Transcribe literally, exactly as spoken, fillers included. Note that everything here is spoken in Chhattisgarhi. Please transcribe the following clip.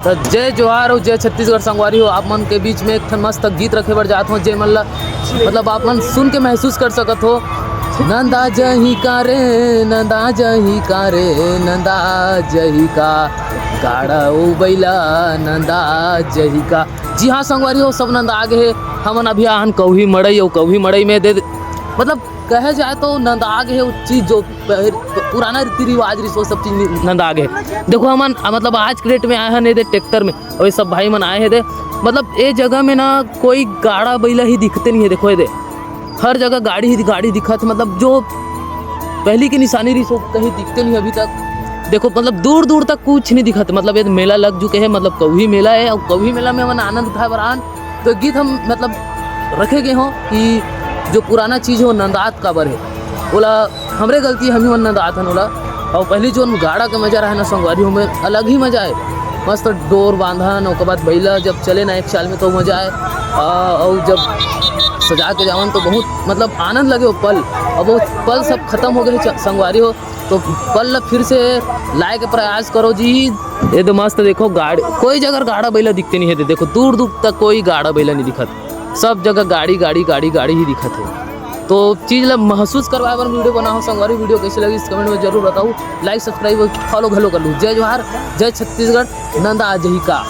त जय जोहार अउ जय छत्तीसगढ़ संगवारी हो। आप मन के बीच में एक ठन मस्त गीत रखे बर जात हो, जे मन ला मतलब आप मन सुन के महसूस कर सकत हो। नंदा जही का रे, नंदा जही का रे, नंदा जही का, गाड़ा ओ बैला नंदा जही का। जी हाँ संगवारी हो, सब नंदा आगे हे। हमन अभी आहन कौही मड़ई अउ कौही मड़ई में दे, मतलब कहे जाए तो नंदा आगे हे वो चीज जो पहर-, पुराना रीति रिवाज रहिस, वो सब चीज नंदा आगे हे। देखो हमन मतलब आज के डेट में आए हन एदे ट्रैक्टर में, अउ ये सब भाई मन आए हे दे, मतलब ये जगह में ना कोई गाड़ा बैला ही दिखते नहीं है। देखो ये दे, हर जगह गाड़ी ही गाड़ी दिखत हे, मतलब जो पहली की निशानी रहिस वो कहीं दिखते नहीं अभी तक। देखो मतलब दूर दूर तक कुछ नहीं दिखत, मतलब ये मेला लग चुके हे, मतलब कौही मेला हे अउ कौही मेला में हमन आनंद उठाए बर आन। तो गीत हम मतलब रखे गए हो कि जो पुराना चीज हो नंदात काबर हे, ओला हमरे गलती, हम ही मन नंदात हन ओला। अउ पहली जोन गाड़ा के मजा रहे ना संगवारी हो, में अलग ही मजा आए। मस्त डोर बांधन, ओकर बाद बैला जब चले ना एक चाल में तो मजा आए। आ, अउ जब सजा के जावन तो बहुत मतलब आनंद लगे वो पल। अब वो पल सब खत्म हो गए च-, संगवारी हो, तो पल ला फिर से लाए के प्रयास करो जी। ये तो मस्त देखो गाड़ी, कोई जगह गाड़ा बैला दिखते नहीं है। देखो दूर दूर तक कोई गाड़ा बैला नहीं दिखत, सब जगह गाड़ी गाड़ी गाड़ी गाड़ी ही दिखत है। तो चीज ला महसूस करवाए बर वीडियो बनाओ संगवारी। वीडियो कैसे लगी इस कमेंट में जरूर बताओ। लाइक सब्सक्राइब फॉलो घलो कर लू। जय जोहार, जय छत्तीसगढ़, नंदा जही का।